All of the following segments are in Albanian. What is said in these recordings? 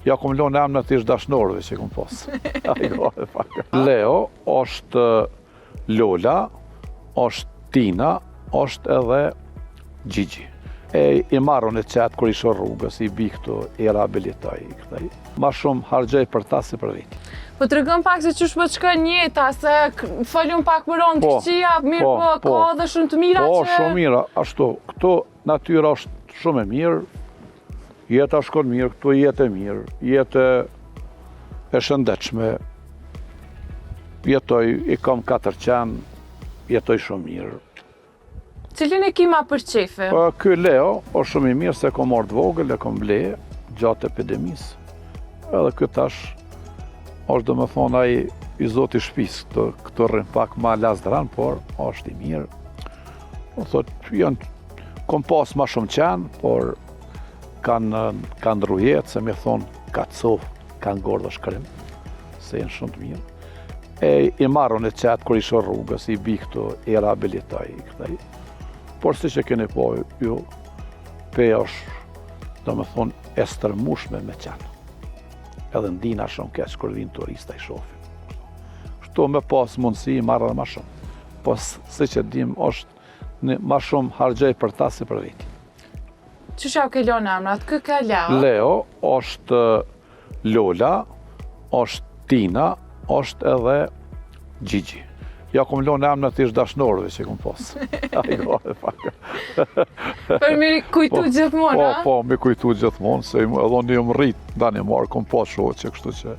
Ja kom lonë emnat ish dashnorëve që kom pas. Leo është Lola, është Tina, është edhe Gjigji. E i marr unë qetë kur i shoh rrugës, i bi këtu, i rehabilitoj, i kthej. Ma shumë harxhoj për ta se për veti. Po tregom pak se qysh po të shkon jeta, se folëm pak për anë të po, këqija, mirë po, po, po, ka dhe shumë të mira po, që... Po, shumë mira, ashtu, këtu natyra është shumë e mirë, jeta shkon mirë, këtu jetë e mirë, jetë e shëndetshme, jetoj, i kam katër qen, jetoj shumë mirë. Cilin e ki ma për qefi? Po, ky Leo është shumë i mirë se e kom marrë të vogël, e kom ble gjatë epidemisë. Edhe ky tash është domethonë ai i zoti shpisë, këtu, këtu rrin pak ma lazdran, por është i mirë. Po thot, janë, kom pas ma shumë qen, por kanë kanë ndrru jetë, se me thonë, ka cofë, kanë ngordh shkrim, se janë shumë të mirë. E i marr unë qetë kur i shoh rrugës, i bi këtu, i rehabilitoj, i kthej. Por siç e keni pa ju, Peja është, domethonë, e stërmushme me qen. Edhe ndina shumë keq kur vinë turista i shofin. Kështu me pas mundësi i marr edhe ma shumë. Po siç e dim, është një, ma shumë harxhoj për ta se për veti. Qysh jau ke lonë emrat? Ky ka Leo? Leo është Lola, është Tina, është edhe Gjigji. Ja kom lonë emnat ish dashnorëve që kom pas. Për me kujtu po, gjithmonë, po, po, me kujtu gjithmonë, se edhe unë jam rrit, ndani marrë, kom pas shoqe, kështu që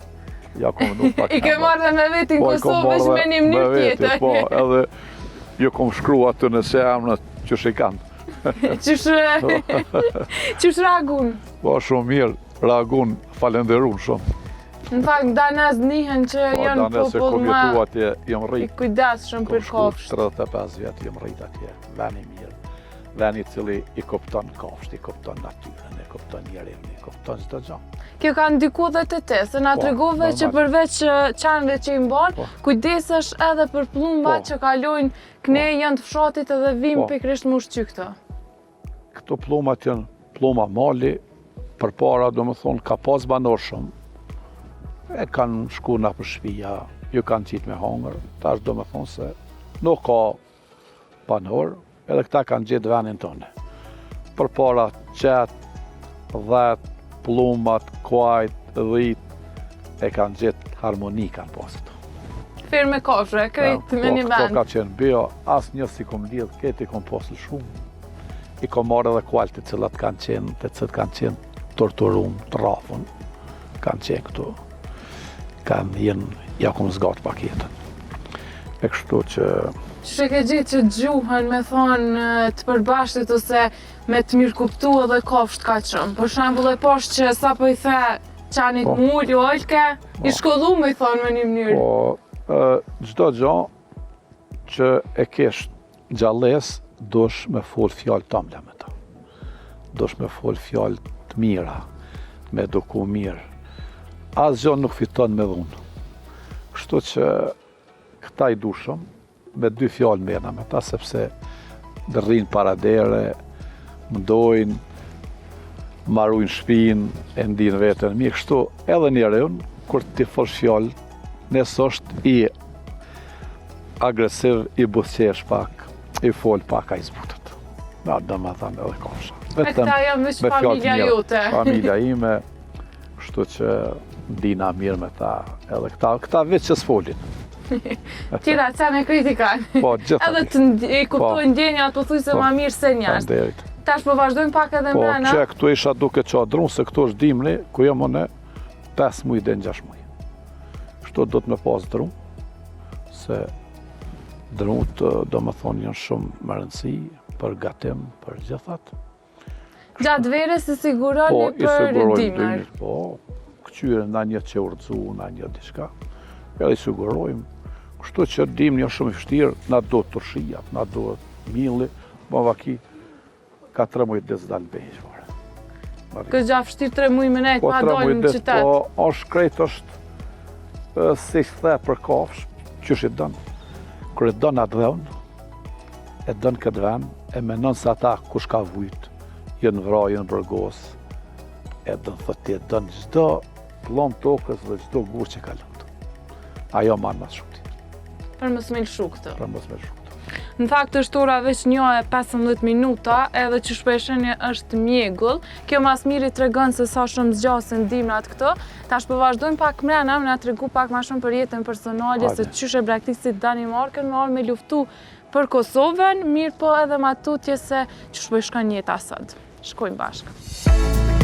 ja kom vnu pak I ke marrë dhe me veti në po, Kosovë, veç me një mënyrë tjetër. Po, edhe ju kom shkru aty në se emnat qysh i kanë. Qysh, qysh reagun? Po, shumë mirë. Reagun, falenderun shumë. Në fakt, danezët njihen që po, janë popull ma atje, jam rrit. I kujdesshëm për kafshët. 35 vjet jam rrit atje, ven i mirë. Ven i cili i kupton kafshët, i kupton natyrën, i kupton njerin, i kupton çdo gjë. Kjo ka ndiku dhe te ti, se na po, tregove që përveç qenve që i mban, po. kujdesesh edhe për pëllumbat po. që kalojnë këne po. janë të fshatit edhe vijnë po. pikërisht m'u ushqy këtu. Këto pllumat janë plluma mali, përpara, domethonë, ka pas banorë shumë, e kanë shku nëpër shpia, ju kanë qitë me hongër, tash domethonë se nuk ka banorë, edhe këta kanë gjetë venin tonë. Përpara, qetë, dhetë, pllumat, kuajt, dhitë, e kanë gjetë harmoni kanë pasë këto. Fermë kafshë, krejt me një po, vend. Këto ka qenë bio, asnjë s'i kom lidhë, krejt i kom pasë shumë. I kom marrë edhe kuajt të cilat kanë qenë, të cilët kanë qenë torturum, të rrafun, kanë qenë këtu, kanë jenë, ja kom zgatë pak jetën. E kështu që... Qysh e ke gjetë që gjuhën me thonë të përbashkët ose me të mirëkuptu edhe kafshët kaq shumë. Për shembull e pashë që sapo i the qenit po. m'u ul, u ulke, i po. shkollu me i thonë me një mënyrë. Po, çdo gjo që e kesh gjallesë, dush me fol fjalë t'amla me ta. Dush me fol fjalë të mira, me eduku mirë. Asgjo nuk fiton me dhunë. Kështu që këta i du shumë, me dy fjalë merrna me ta, sepse rrinë para dere, më dojnë, ma rujnë shpinë, e ndin veten mirë, kështu edhe njeriun, kur t'i folsh fjalë, nëse është i agresiv, i buzëqesh pak, i fol pak, ai zbutet. Na, domethanë edhe kafsha. E këta janë veç familja jote. Familja ime, Kështu që ndina mirë me ta, edhe këta, këta veç që s'folin. Tjera, ca me kritikan. Po, gjitha. Edhe të i po. kuptojnë ndjenjat, po thuj se po, ma mirë se njerëz. Tash po vazhdojmë pak edhe po, mrena. Po, që këtu isha duke ça dru, se këtu është dimri, ku jam unë 5 muj dhe në 6 muj. Kështu do të me pas dru, se drutë, domethonë, janë shumë me rëndësi për gatim, për gjithat. Gjatë verës i siguroni po, për dimër. Po, këqyre na një që u rrëzu, na një diçka, edhe i sigurojmë. Kështu që dimni është shumë i vështirë, na duhet turshijat, na duhet milli, po vaki, ka tre muj ditë s'dal n'Pejë hiç fare. Goxha vështirë tre muj me nejtë, po, pa dalë në qytet. Po, është krejt është, si the për kafshë, qysh i don, kur e don atdheun, e don këtë vend, e menon se ata kush ka vujt, janë vra, janë burgos, e don thot ti e don çdo. pëllëmbë tokës dhe çdo gur që kalon këtu. Ajo marrë ma shumë. Për mos me lëshu këtë. Për mos me lëshu këtë. Në fakt është ora veç 1 e 15 minuta, edhe që po e shihni është mjegull. Kjo mas miri tregon se sa shumë zgjasin dimrat këto. Tash po vazhdojmë pak mrena, më na tregu pak ma shumë për jetën personale, se qysh e braktisit Danimarkën, me ardhë me luftu për Kosovën, mirë po edhe ma tutje se qysh po i shkon jeta sot. Shkojmë bashkë.